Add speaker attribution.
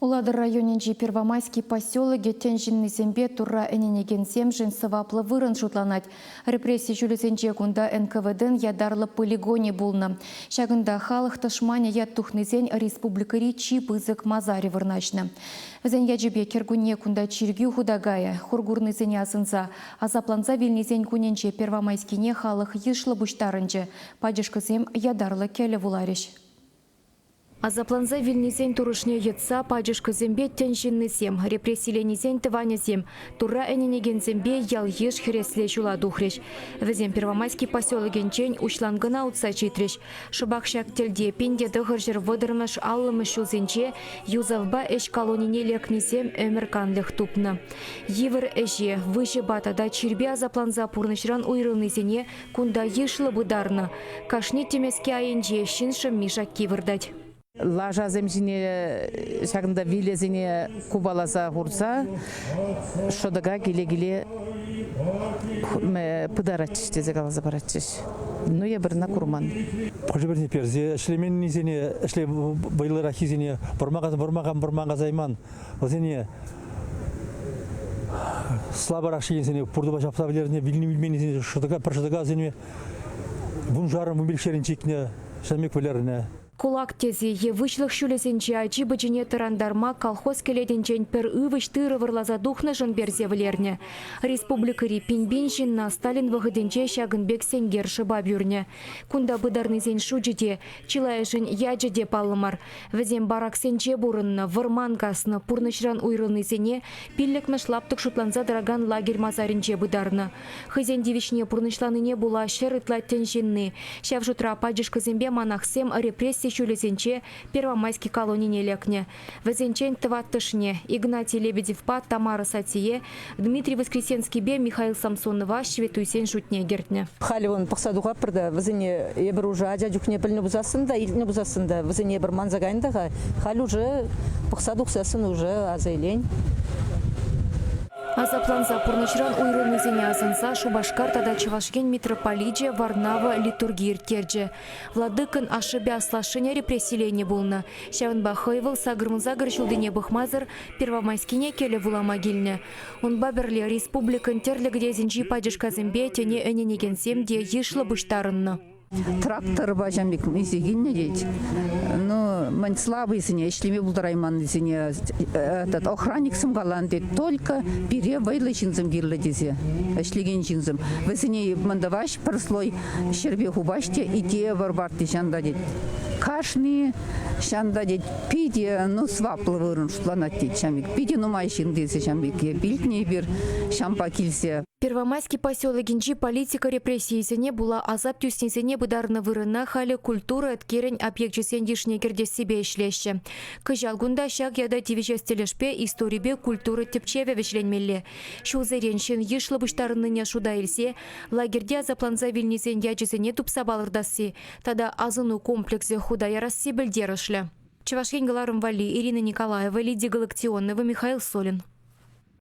Speaker 1: Улатӑр районӗнчи Первомайски поселокӗ тӗн ҫыннисемпе Турра ӗненекенсемшӗн сӑваплӑ вырӑн шутланать. Репресси ҫулӗсенче кунта НКВДн ятарлӑ полигонӗ пулнӑ. Ҫакӑнта халӑх тӑшманӗ ят тухнисен республикӑри чи пысӑк масарӗ вырнаҫнӑ. Вӗсен ячӗпе кӗркунне кунта чиркӳ хута кайӗ. Хур курнисене асӑнса асапланса вилнисен кунӗнче Первомайскине халӑх йышлӑ пуҫтарӑнчӗ. Пачӑшкӑсем ятарлӑ кӗлӗ вуларӗҫ. Асапланса вилнисен турӑшне йӑтса пачӑшкӑсемпе тӗн ҫыннисем, репрессиленисен тӑванӗсем, Турра ӗненекенсемпе ял-йыш хӗресле ҫула тухрӗҫ. Вӗсем Первомайски поселокӗнчен уҫланкӑна утса ҫитрӗҫ. Шӑпах ҫак тӗлте 1930-мӗш 50-мӗш ҫулсенче юсавпа ӗҫ колонине лекнисем ӗмӗр канлӗх тупнӑ. Йывӑр ӗҫе, выҫӑпа тата чирпе асапланса пурнӑҫран уйрӑлнисене Кунта йышлӑ пытарнӑ. Кашни тӗмеске айӗнче ҫын шӑмми-шакки выртать.
Speaker 2: Лашасем ҫине ҫакӑнта вилесене купаласа хурса шӑтӑка киле-киле пытаратчӗҫ тесе каласа паратчӗҫ. Ну, эпир ӑна курман.
Speaker 3: Хӑшӗ-пӗрне персе ӗҫлеменнисене, ӗҫле вӑйлӑраххисене вӑрман касайман. Вӗсене слабарах ҫиенсене пуртӑпа ҫапса вӗлернӗ, вилни-вилменнисене шӑтӑка, пӗр шӑтӑка вӗсене вуншарӑн, вунпилӗкшерӗн чикнӗ, ҫамек вӗлернӗ.
Speaker 1: Кулак тесе е выҫлӑх ҫулӗсенче ачи-пӑчине тӑрантарма колхоз кӗлетӗнчен пӗр ывӑҫ тырӑ вӑрласа тухнӑшӑн персе вӗлернӗ. Республикӑри пин-пин ҫынна Сталин вӑхӑтӗнче ҫакӑн пек сенкер шӑпа пӳрнӗ. Кунта пытарнисен шучӗ те, чылайӑшӗн ячӗ те паллӑ мар. Вӗсем бараксенче пурӑннӑ, вӑрман каснӑ, пурнӑҫран уйрӑлнисене пиллӗкмӗш лаптӑк шутланса тӑракан лагерь масарӗнче пытарнӑ. Хӑйсен тивӗҫне пурнӑҫланине пула ҫӗр ытла тӗн ҫынни, ҫав шутра пачӑшкӑсемпе манахсем репресси ҫулӗсенче Первомайски колонине лекнӗ. Вӗсенчен тӑваттӑшне, Игнатий Лебедевпа Тамара Сатие, Дмитрий Воскресенскипе Михаил Самсонова ҫветтуйсен шутне кӗртнӗ.
Speaker 4: Халӗ вон пӑхса тухатпӑр та, вӗсене эпир уже ача чухне пӗлнӗ пулсассӑн та, илтнӗ пулсассӑн та, вӗсене эпир манса кайнӑ та-ха. Халь уже пӑхса тухсассӑн уже аса илен.
Speaker 1: Асапланса пурнӑҫран уйрӑлнисене асӑнса Шупашкар тата Чӑваш Ен митрополичӗ Варнава литурги ирттерчӗ. Владыкӑн ашшӗпе аслашшӗне репрессиленӗ пулнӑ. Ҫавӑнпа хӑй вӑл сакӑрмӑн-сакӑр ҫултине пӑхмасӑр Первомайскине кӗлӗ вулама килнӗ. Унпа пӗрле республикӑн тӗрлӗ кӗтесӗнчи пачӑшкасемпе тӗне ӗненекенсем те йышлӑ пуҫтарӑннӑ.
Speaker 2: Тракторпа ҫам пек илсе килнӗ тет. Ну, мӗн слабыйсене, ӗҫлеме пултарайманнисене этот охранниксем калан тет, только пире вӑйлӑ ҫынсем кирлӗ тесе, ӗҫлекен ҫынсем. Вӗсене мӗн тӑваҫ, пӗр слой ҫӗрпе хупаҫ те ите вӑр-варти ҫанта тет. Кашни ҫанта тет питӗ ну сӑваплӑ вырӑн шутланать тет ҫам пек. Питӗ нумай ҫын тесе ҫам пек илтнӗ эпир ҫампа килсе.
Speaker 1: Первомайски поселокӗнчи политика репрессийӗсене пула асап тӳснисене пытарнӑ вырӑна халӗ культура еткерӗн объекчӗсен йышне кӗртессипе ӗҫлеҫҫӗ. Кӑҫал кунта ҫак ята тивӗҫес тӗлӗшпе историпе культура тӗпчевӗ вӗҫленмелле. Ҫулсерен ҫын йышлӑ пуҫтарӑннине шута илсе лагерьте асапланса вилнисен ячӗсене тупса палӑртасси тата асӑну комплексӗ хута ярасси пӗлтерӗшлӗ. Чӑваш Ен кӑларӑм валли Ирина Николаева, Лидия Галактионова, Михаил Солин.